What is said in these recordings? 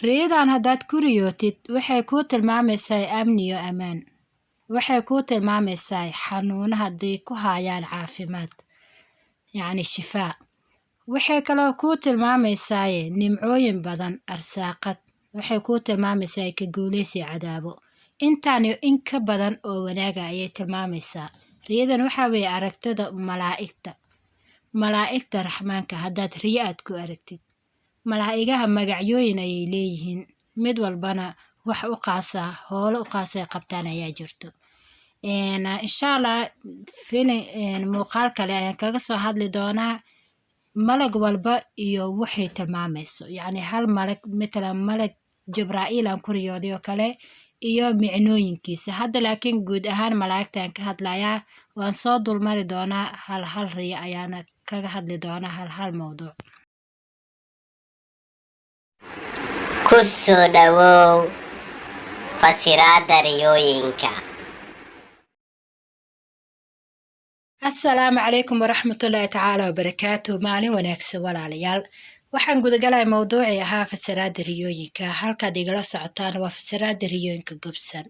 Riyadan haddaad ku riyootid, waxay kuu tilmaamaysaa amni iyo ammaan. Waxay kuu tilmaamaysaa xanuuna hadday ku hayaan caafimaad, yacni shifaa. Waxay kaloo kuu tilmaamaysaa nimcooyin badan, arsaaqad. Waxay kuu tilmaamaysaa ka guuleysi cadaabo. Intaan iyo in ka badan oo wanaaga ayay tilmaamaysaa. Riyadan waxaa weeye aragtida malaa'igta. Malaa'igta Raxmaanka haddaad riyo aad ku aragtid. Malaa'igaha magacyooyin ayay leeyihiin. Mid walbana wax u qaasa, hoolo u qaasay qabtaan ayaa jirto. Insha Allah filin muuqaal kale ayaan kaga soo hadli doonaa malag walba iyo waxay tilmaamayso. Yacni hal malag, matalan malag Jibraa'iil aan ku riyooday oo kale iyo micnooyinkiisa. Hadda laakiin guud ahaan malaa'igta ayaan ka hadlayaa. Waan soo dulmari doonaa, hal hal riyo ayaana kaga hadli doonaa, hal hal mowduuc. Ku soo dhawow fasiraadda riyooyinka. Assalaamu calaykum waraxmatullaahi tacaala wabarakaatu. Maalin wanaagsan, walaalayaal. Waxaan gudagalay mowduucii ahaa fasiraadda riyooyinka. Halkaad igala socotaan waa fasiraadda riyooyinka Gobsan.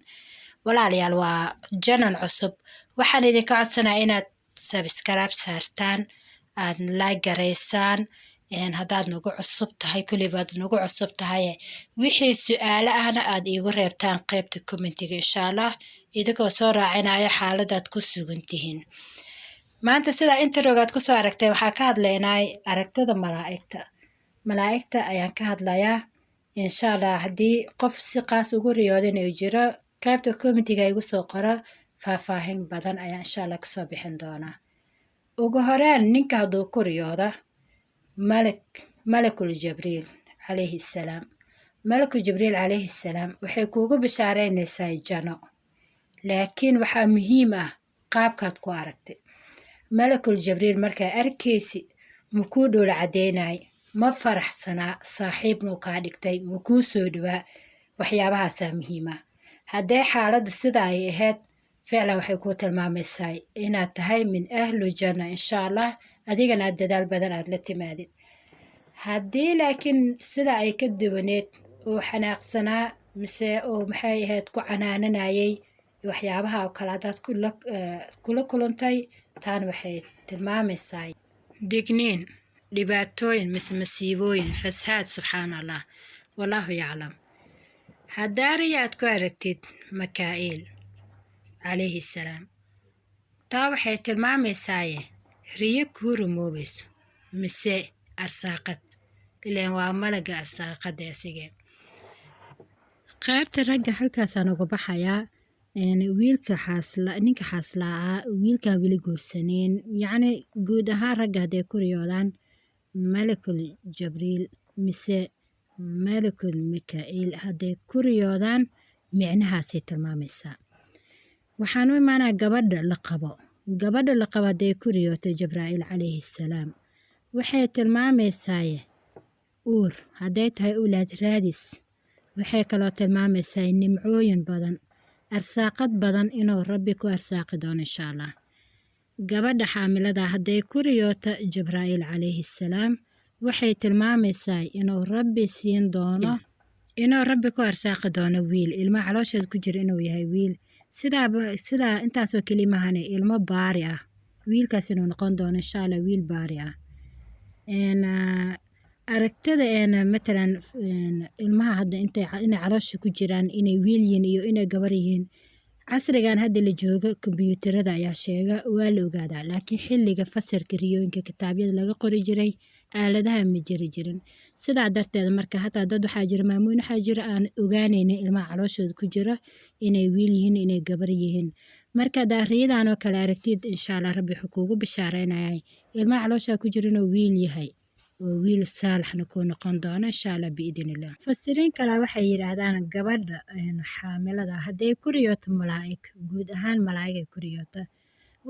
Walaalayaal, waa channel cusub. Waxaan idinka codsanayaa inaad subscribe saartaan, aad like garaysaan. Haddaad nagu cusub tahay, kulli baad nagu cusub tahay, wixii su-aalo ahna aad iigu reebtaan qaybta commentiga, insha Allah, idinkoo soo raacinaya xaaladaad ku sugan tihiin. Maanta, sidaa introgaad kusoo aragtay, waxaa ka hadlaynaa aragtida malaa'igta. Malaa'igta ayaan ka hadlayaa, insha Allah. Haddii qof si qaas ugu riyoodin uu jiro, qaybta commentiga igu soo qora, faahfaahin badan ayaan insha Allah kasoo bixin doonaa. Ugu horeen, ninka hadduu ku riyooda malak, malakul Jibriil calayhi salaam, malakul Jibriil calayhi salaam, waxay kuugu bishaareynaysaa jano. Laakiin waxaa muhiim ah qaabkaad ku aragtay. Malakul Jibriil markaa arkaysi, makuu dhoola caddeynay? Ma faraxsanaa? Saaxiib muu kaa dhigtay? Ma kuu soo dhawaa? Waxyaabahaasaa muhiim ah. Haddee xaaladda sida ay ahayd, ficlan waxay kuu tilmaamaysaa inaad tahay min ahlu janna, insha Allah, adigana aad dadaal badan aad la timaadid. Haddii laakiin sida ay ka duwaneed, oo xanaaqsanaa mise oo maxay ahayd ku canaananayay, waxyaabaha oo kale haddaad kula kulantay, taana waxay tilmaamaysaa digniin, dhibaatooyin mise masiibooyin, fasahaad. Subxaan Allah, wallaahu yaclam. Haddaa riya aad ku aragtid Makaa'iil calayhi salaam, taa waxay tilmaamaysaa riyo kuu rumoobayso mise arsaaqad, ilaan waa malaga arsaaqada asigee. Qaybta ragga halkaasaan uga baxayaa. Wiilka xaasla, ninka xaaslaa, wiilkaan weli guursaneen, yacni guud ahaan ragga hadday ku riyoodaan malakul Jabriil mise malakul Mikaa'iil hadday ku riyoodaan, micnahaasay tilmaamaysaa. Waxaan u imaanaa gabadha la qabo. Gabadha la qabo hadday ku riyooto Jibraa'iil calayhi salaam, waxay tilmaamaysaa uur, hadday tahay ulaad raadis. Waxay kaloo tilmaamaysaa nimcooyin badan, arsaaqad badan inuu Rabbi ku arsaaqi doono, insha Allah. Gabadha xaamilada hadday ku riyooto Jibraa'iil calayhi salaam, waxay tilmaamaysaa inuu Rabbi siin doono, inuu Rabbi ku arsaaqi doono wiil, ilmaha caloosheeda ku jira inuu yahay wiil. Sidaaba sidaa intaasoo keli mahane, ilmo baari ah wiilkaas inuu noqon doono, insha Allah, wiil baari ah. Aragtida matalan ilmaha hadda intay inay caloosha ku jiraan, inay wiil yihiin iyo inay gabar yihiin, casrigan hadda la joogo kombiyuutarada ayaa sheega, waa la ogaadaa. Laakiin xilliga fasirka riyooyinka kitaabyada laga qori jiray, aaladaha ma jiri jirin. Sidaa darteed marka hataa dad waxaa jira, maamooyin waxaa jira aan ogaanaynin ilmaha calooshooda ku jira inay wiil yihiin, inay gabar yihiin. Marka haddaa riyadan oo kale aragtid, insha Allah, Rabbi wuxuu kuugu bishaareynaya ilmaha caloosha ku jira inuu wiil yahay, oo wiil saalaxna kuu noqon doono, insha Allah, biidn illah. Mufasiriin kale waxay yidhaahdaan gabadha xaamilada hadday ku riyooto malaa'ig, guud ahaan malaa'ig ay ku riyooto,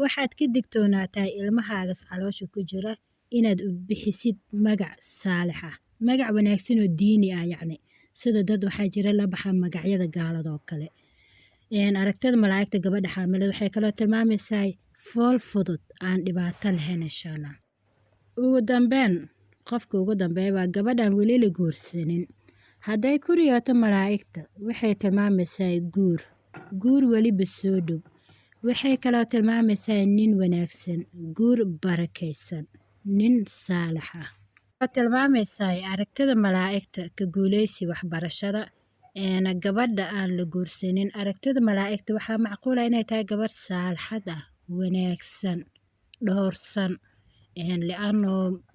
waxaad ka digtoonaataa ilmahaagas caloosha ku jira inaad u bixisid magac saalix ah, magac wanaagsan oo diini ah. Yacni sida dad waxaa jira la baxa magacyada gaalada oo kale. Aragtida malaa'igta gabadha xaamilada waxay kaloo tilmaamaysaa fool fudud aan dhibaato lahayn, insha Allah. Ugu dambeyn, qofka ugu dambeeya waa gabadhan weli la guursanin. Hadday ku riyooto malaa'igta, waxay tilmaamaysaa guur, guur weliba soo dhow. Waxay kaloo tilmaamaysaa nin wanaagsan, guur barakaysan, nin saalax ah. Waxay tilmaamaysaa aragtida malaa'igta ka guuleysi waxbarashada. Gabadha aan la guursanin, aragtida malaa'igta waxaa macquula inay tahay gabadh saalixad ah, wanaagsan, dhoorsan. Li'ano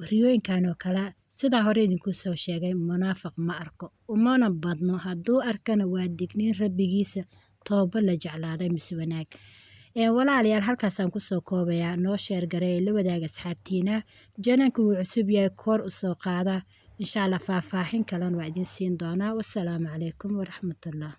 riyooyinkan oo kale, sidaa hore idinku soo sheegay, munaafiq ma arko, umana badno. Hadduu arkana waa digniin rabbigiisa, toobo la jeclaaday mise wanaag. Walaalayaal, halkaasaan kusoo koobayaa. Noo share gareey, la wadaaga asxaabtiina. Channelka wuu cusub yahay, kor usoo qaada, insha Allah. Faahfaahin kalena waa idin siin doonaa. Wasalaamu calaykum waraxmatullah.